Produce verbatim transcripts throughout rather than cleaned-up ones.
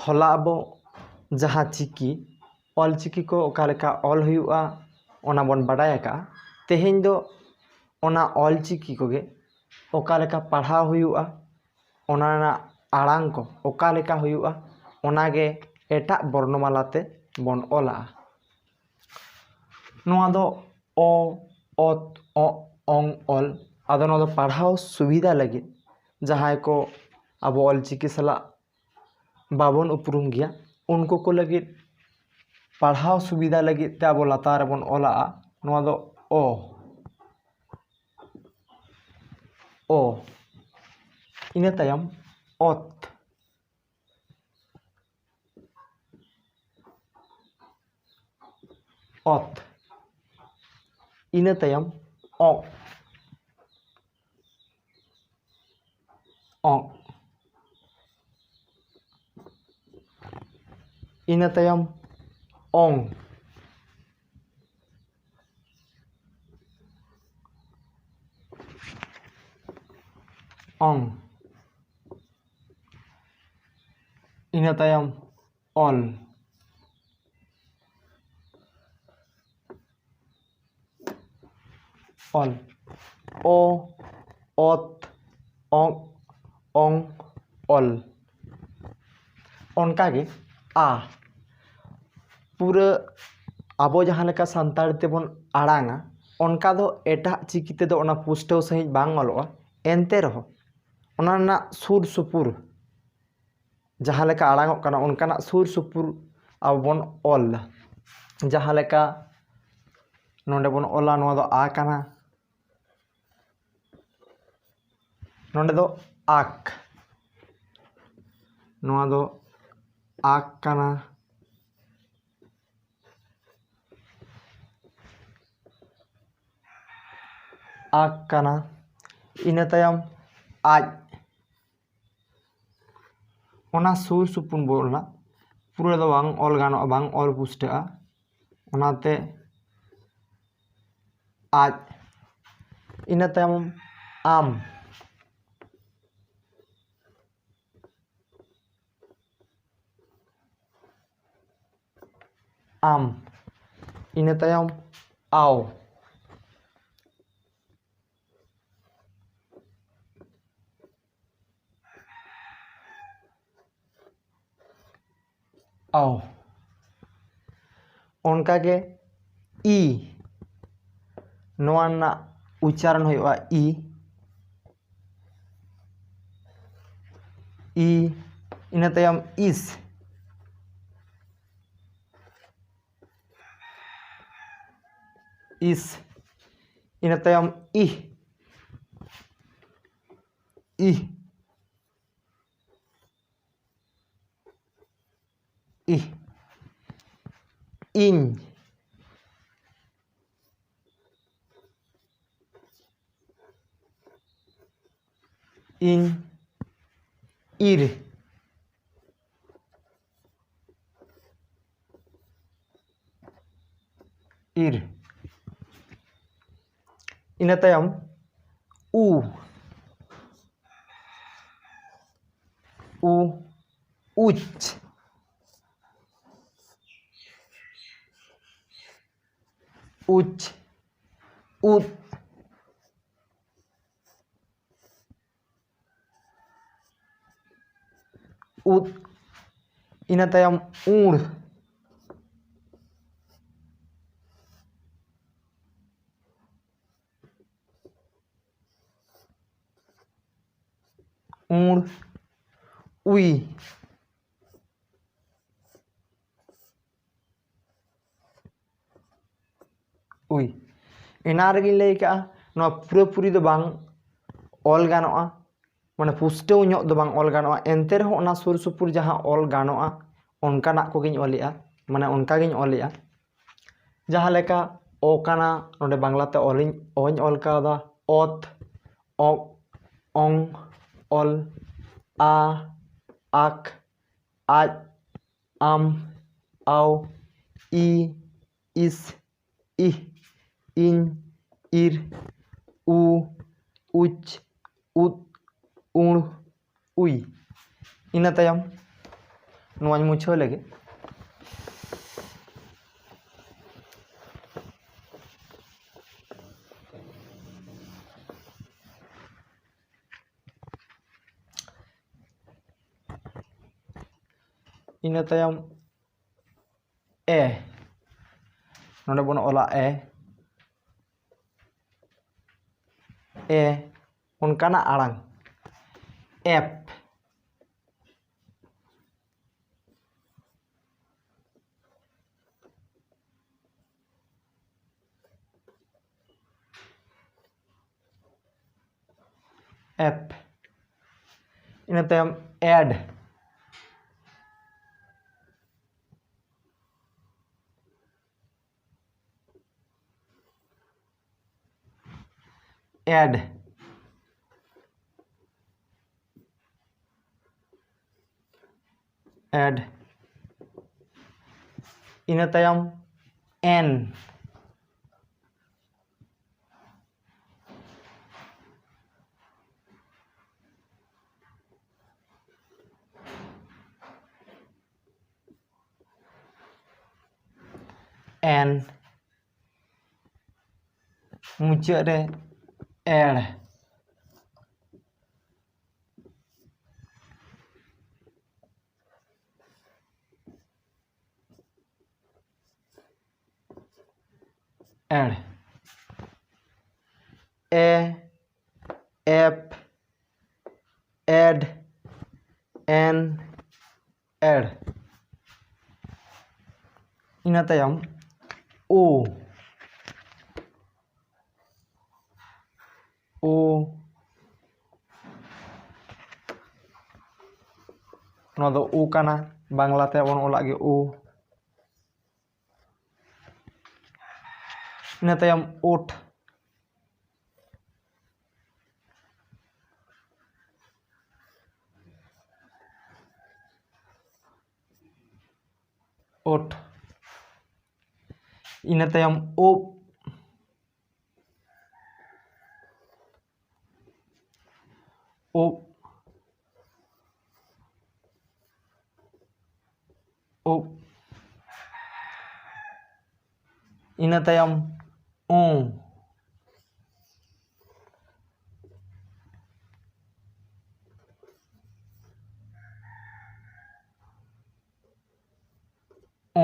ᱦᱚᱞᱟ ᱟᱵᱚ ᱡᱟᱦᱟᱸ ᱪᱤᱠᱤ, ᱚᱞ ᱪᱤᱠᱤ ᱠᱚ ᱚᱠᱟ ᱞᱮᱠᱟ ᱚᱞ ᱦᱩᱭᱩᱜᱼᱟ, ᱚᱱᱟ ᱵᱚᱱ ᱵᱟᱰᱟᱭ ᱟᱠᱟᱫᱼᱟ᱾ ᱛᱮᱦᱮᱧ ᱫᱚ ᱚᱱᱟ ᱚᱞ ᱪᱤᱠᱤ ᱠᱚᱜᱮ ᱚᱠᱟ ᱞᱮᱠᱟ ᱯᱟᱲᱦᱟᱣ ᱦᱩᱭᱩᱜᱼᱟ, ᱚᱱᱟ ᱨᱮᱱᱟᱜ ᱟᱲᱟᱝ ᱠᱚ ᱚᱠᱟ ᱞᱮᱠᱟ ᱦᱩᱭᱩᱜᱼᱟ, ᱚᱱᱟᱜᱮ ᱮᱴᱟᱜ ᱵᱚᱨᱱᱚᱢᱟᱞᱟ ᱛᱮ ᱵᱚᱱ ᱚᱞᱟᱜᱼᱟ᱾ ᱱᱚᱣᱟ ᱫᱚ ᱚ, ᱚᱛ, ᱚᱜ, ᱚᱝ, ᱚᱞ᱾ ᱟᱫᱚ ᱱᱚᱣᱟ ᱫᱚ ᱯᱟᱲᱦᱟᱣ ᱥᱩᱵᱤᱫᱷᱟ ᱞᱟᱹᱜᱤᱫ ᱡᱟᱦᱟᱸᱭ ᱠᱚ ᱟᱵᱚ ᱚᱞ ᱪᱤᱠᱤ ᱥᱟᱞᱟᱜ ᱵᱟᱵᱚᱱ ᱩᱯᱨᱩᱢ ᱜᱮᱭᱟ, ᱩᱱᱠᱩ ᱠᱚ ᱞᱟᱹᱜᱤᱫ ᱯᱟᱲᱦᱟᱣ ᱥᱩᱵᱤᱫᱷᱟ ᱞᱟᱹᱜᱤᱫ ᱛᱮ ᱟᱵᱚ ᱞᱟᱛᱟᱨ ᱨᱮᱵᱚᱱ ᱚᱞᱟᱜᱼᱟ᱾ ᱱᱚᱣᱟ ᱫᱚ ᱚ, ᱚ᱾ ᱤᱱᱟᱹ ᱛᱟᱭᱚᱢ ᱚᱛ, ᱚᱛ᱾ ᱤᱱᱟᱹ ᱛᱟᱭᱚᱢ ᱚᱜ, ᱚᱜ᱾ ᱤᱱᱟᱹ ᱛᱟᱭᱚᱢ ᱚᱝ, ᱚᱝ᱾ ᱤᱱᱟᱹ ᱛᱟᱭᱚᱢ ᱚᱞ, ᱚᱞ᱾ ᱚ, ᱚᱛ, ᱚᱜ, ᱚᱝ, ᱚᱞ᱾ ᱚᱱᱠᱟᱜᱮ ᱟ, ᱯᱩᱨᱟᱹ ᱟᱵᱚ ᱡᱟᱦᱟᱸ ᱞᱮᱠᱟ ᱥᱟᱱᱛᱟᱲ ᱛᱮᱵᱚᱱ ᱟᱲᱟᱝᱟ, ᱚᱱᱠᱟ ᱫᱚ ᱮᱴᱟᱜ ᱪᱤᱠᱤ ᱛᱮᱫᱚ ᱚᱱᱟ ᱯᱩᱥᱴᱟᱹᱣ ᱥᱟᱺᱦᱤᱡ ᱵᱟᱝ ᱚᱞᱚᱜᱼᱟ᱾ ᱮᱱᱛᱮ ᱨᱮᱦᱚᱸ ᱚᱱᱟ ᱨᱮᱱᱟᱜ ᱥᱩᱨ ᱥᱩᱯᱩᱨ ᱡᱟᱦᱟᱸ ᱞᱮᱠᱟ ᱟᱲᱟᱝᱚᱜ ᱠᱟᱱᱟ, ᱚᱱᱠᱟᱱᱟᱜ ᱥᱩᱨ ᱥᱩᱯᱩᱨ ᱟᱵᱚ ᱵᱚᱱ ᱚᱞ ᱮᱫᱟ᱾ ᱡᱟᱦᱟᱸ ᱞᱮᱠᱟ ᱱᱚᱰᱮ ᱵᱚᱱ ᱚᱞᱟ, ᱱᱚᱣᱟ ᱫᱚ ᱟ ᱠᱟᱱᱟ, ᱱᱚᱰᱮ ᱫᱚ ᱟᱠ, ᱱᱚᱣᱟ ᱫᱚ ᱟᱠ ᱠᱟᱱᱟ, ᱟᱠ ᱠᱟᱱᱟ᱾ ᱤᱱᱟᱹ ᱛᱟᱭᱚᱢ ᱟᱡ, ᱚᱱᱟ ᱥᱩᱨ ᱥᱩᱯᱩᱨ ᱵᱚᱱ ᱚᱞᱟ, ᱯᱩᱨᱟᱹ ᱫᱚ ᱵᱟᱝ ᱚᱞ ᱜᱟᱱᱚᱜᱼᱟ, ᱵᱟᱝ ᱚᱞ ᱯᱩᱥᱴᱟᱹᱜᱼᱟ, ᱚᱱᱟᱛᱮ ᱟᱡ᱾ ᱤᱱᱟᱹ ᱛᱟᱭᱚᱢ ᱟᱢ, ᱟᱢ᱾ ᱤᱱᱟᱹ ᱛᱟᱭᱚᱢ ᱟᱣ᱾ ᱟᱣ᱾ ᱚᱱᱠᱟᱜᱮ ᱤ, ᱱᱚᱣᱟ ᱨᱮᱱᱟᱜ ᱩᱪᱪᱟᱨᱚᱱ ᱦᱩᱭᱩᱜᱼᱟ ᱤ, ᱤ, ᱤᱱᱟᱹ ᱛᱟᱭᱚᱢ ᱤᱥ, ᱤᱥ, ᱤᱱᱟᱹ ᱛᱟᱭᱚᱢ ᱤᱦ, ᱤᱦ, ᱤᱦ, ᱤᱧ, ᱤᱧ, ᱤᱨ, ᱤᱨ᱾ ᱤᱱᱟᱹ ᱛᱟᱭᱚᱢ ᱩ, ᱩ, ᱩᱪ, ᱩᱪ, ᱩᱫ, ᱩᱫ᱾ ᱤᱱᱟᱹ ᱛᱟᱭᱚᱢ ᱩᱲ, ᱩᱲ, ᱩᱭ, ᱩᱭ᱾ ᱮᱱᱟᱱ ᱨᱮᱜᱮᱧ ᱞᱟᱹᱭ ᱠᱟᱜᱼᱟ, ᱱᱚᱣᱟ ᱯᱩᱨᱟᱹᱯᱩᱨᱤ ᱫᱚ ᱵᱟᱝ ᱚᱞ ᱜᱟᱱᱚᱜᱼᱟ, ᱢᱟᱱᱮ ᱯᱩᱥᱴᱟᱹᱣ ᱧᱚᱜ ᱫᱚ ᱵᱟᱝ ᱚᱞ ᱜᱟᱱᱚᱜᱼᱟ, ᱮᱱᱛᱮ ᱨᱮᱦᱚᱸ ᱚᱱᱟ ᱥᱩᱨ ᱥᱩᱯᱩᱨ ᱡᱟᱦᱟᱸ ᱚᱞ ᱜᱟᱱᱚᱜᱼᱟ ᱚᱱᱠᱟᱱᱟᱜ ᱠᱚᱜᱮᱧ ᱚᱞᱮᱜᱼᱟ, ᱢᱟᱱᱮ ᱚᱱᱠᱟ ᱜᱤᱧ ᱚᱞᱮᱜᱼᱟ᱾ ᱡᱟᱦᱟᱸ ᱞᱮᱠᱟ ᱚ ᱠᱟᱱᱟ, ᱱᱚᱰᱮ ᱵᱟᱝᱞᱟᱛᱮ ᱚᱞᱤᱧ, ᱚᱧ ᱚᱞ ᱠᱟᱣᱫᱟ, ᱚᱛ, ᱚᱜ, ᱚᱝ, ᱚᱞ, ᱟ, ᱟᱠ, ᱟᱡ, ᱟᱢ, ᱟᱣ, ᱤ, ᱤᱥ, ᱤᱦ, ᱤᱧ, ᱤᱨ, ᱩ, ᱩᱪ, ᱩᱫ, ᱩᱬ, ᱩᱭ᱾ ᱤᱱᱟᱹ ᱛᱟᱭᱚᱢ ᱱᱚᱣᱟᱧ ᱢᱩᱪᱷᱟᱹᱣ ᱞᱮᱜᱮ᱾ ᱤᱱᱟᱹ ᱛᱟᱭᱚᱢ ᱮ, ᱱᱚᱰᱮ ᱵᱚᱱ ᱚᱞᱟ ᱮ, ᱮ ᱚᱱᱠᱟᱱᱟᱜ ᱟᱲᱟᱝ, ᱮᱯ᱾ ᱮᱯ᱾ ᱤᱱᱟᱹ ᱛᱟᱭᱚᱢ ᱮᱰ᱾ ᱮᱰ᱾ ᱮᱰ᱾ ᱤᱱᱟᱹ ᱛᱟᱭᱚᱢ ᱮᱱ᱾ ᱮᱱ᱾ ᱢᱩᱪᱟᱹᱫ ᱨᱮ ᱮᱲ᱾ ᱮᱲ᱾ ᱮ, ᱮᱯ, ᱮᱰ, ᱮᱱ, ᱮᱲ᱾ ᱤᱱᱟᱹ ᱛᱟᱭᱚᱢ ᱳ᱾ ᱳ᱾ ᱱᱚᱣᱟ ᱫᱚ ᱳ ᱠᱟᱱᱟ, ᱵᱟᱝᱞᱟ ᱛᱮ ᱵᱚᱱ ᱚᱞᱟᱜ ᱜᱮ ᱳ᱾ ᱤᱱᱟᱹ ᱛᱟᱭᱚᱢ ᱳᱴ᱾ ᱳᱴ᱾ ᱤᱱᱟᱹ ᱛᱟᱭᱚᱢ ᱩᱵ᱾ ᱩᱵ᱾ ᱩᱵ᱾ ᱤᱱᱟᱹ ᱛᱟᱭᱚᱢ ᱩ᱾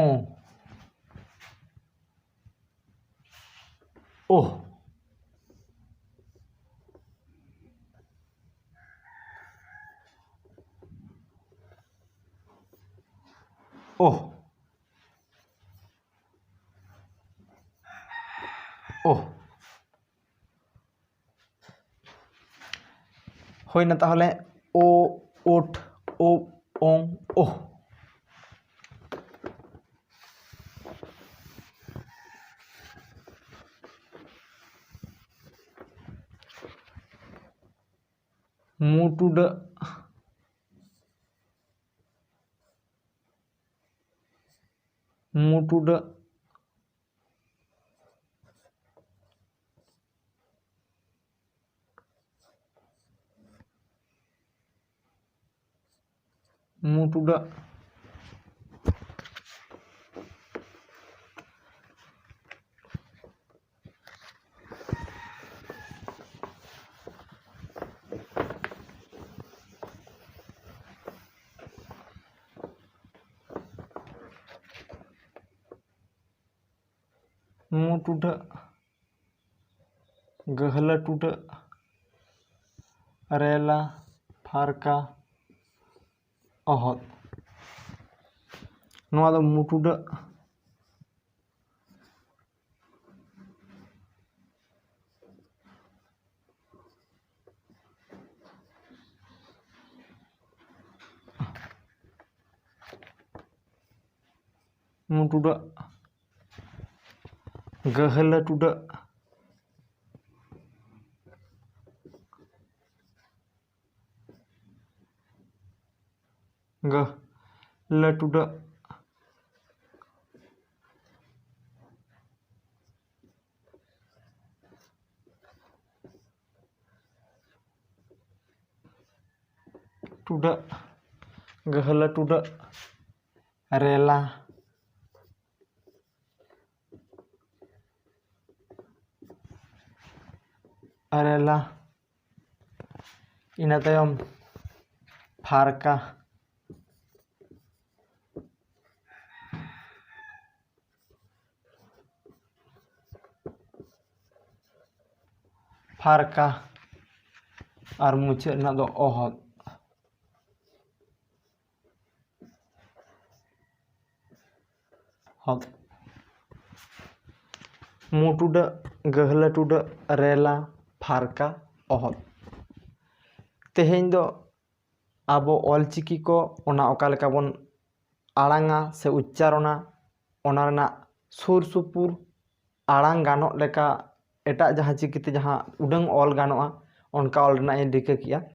ᱚ᱾ ᱳᱦ᱾ ᱳᱦ᱾ ᱳᱦ᱾ ᱦᱩᱭᱱᱟ ᱛᱟᱦᱚᱞᱮ ᱳ, ᱳᱴ, ᱳ, ᱳᱝ, ᱳᱦ᱾ ᱢᱩ ᱴᱩᱰᱟᱹᱜ, ᱢᱩ ᱴᱩᱰᱟᱹᱜ᱾ ᱢᱩ ᱴᱩᱰᱟᱹᱜ᱾ ᱢᱩ ᱴᱩᱰᱟᱹᱜ, ᱜᱟᱹᱦᱞᱟᱹ ᱴᱩᱰᱟᱹᱜ, ᱨᱮᱞᱟ, ᱯᱷᱟᱨᱠᱟ, ᱚᱦᱚᱫ᱾ ᱱᱚᱣᱟ ᱫᱚ ᱢᱩ ᱴᱩᱰᱟᱹᱜ᱾ ᱢᱩ ᱴᱩᱰᱟᱹᱜ, ᱜᱟᱹᱦᱞᱟᱹ ᱴᱩᱰᱟᱹᱜ᱾ ᱜᱟᱹᱦᱞᱟᱹ ᱴᱩᱰᱟᱹᱜ᱾ ᱴᱩᱰᱟᱹᱜ, ᱜᱟᱹᱦᱞᱟᱹ ᱴᱩᱰᱟᱹᱜ, ᱨᱮᱞᱟ, ᱨᱮᱞᱟ, ᱤᱱᱟᱹ ᱛᱟᱭᱚᱢ ᱯᱷᱟᱨᱠᱟ, ᱯᱷᱟᱨᱠᱟ ᱟᱨ ᱢᱩᱪᱟᱹᱫ ᱨᱮᱱᱟᱜ ᱫᱚ ᱚᱦᱚᱫ᱾ ᱦᱚᱫ᱾ ᱢᱩ ᱴᱩᱰᱟᱹᱜ, ᱜᱟᱹᱦᱞᱟᱹ ᱴᱩᱰᱟᱹᱜ, ᱨᱮᱞᱟ, ᱯᱷᱟᱨᱠᱟ, ᱚᱦᱚᱫ᱾ ᱛᱮᱦᱮᱧ ᱫᱚ ᱟᱵᱚ ᱚᱞᱪᱤᱠᱤ ᱠᱚ ᱚᱱᱟ ᱚᱠᱟ ᱞᱮᱠᱟ ᱵᱚᱱ ᱟᱲᱟᱝᱟ ᱥᱮ ᱩᱪᱪᱟᱨᱚᱱᱟ, ᱚᱱᱟ ᱨᱮᱱᱟᱜ ᱥᱩᱨ ᱥᱩᱯᱩᱨ ᱟᱲᱟᱝ ᱜᱟᱱᱚᱜ ᱞᱮᱠᱟ ᱮᱴᱟᱜ ᱡᱟᱦᱟᱸ ᱪᱤᱠᱤᱛᱮ ᱡᱟᱦᱟᱸ ᱩᱰᱟᱹᱝ ᱚᱞ ᱜᱟᱱᱚᱜᱼᱟ, ᱚᱱᱠᱟ ᱚᱞ ᱨᱮᱱᱟᱜ ᱤᱧ ᱨᱤᱠᱟᱹ ᱠᱮᱜᱼᱟ᱾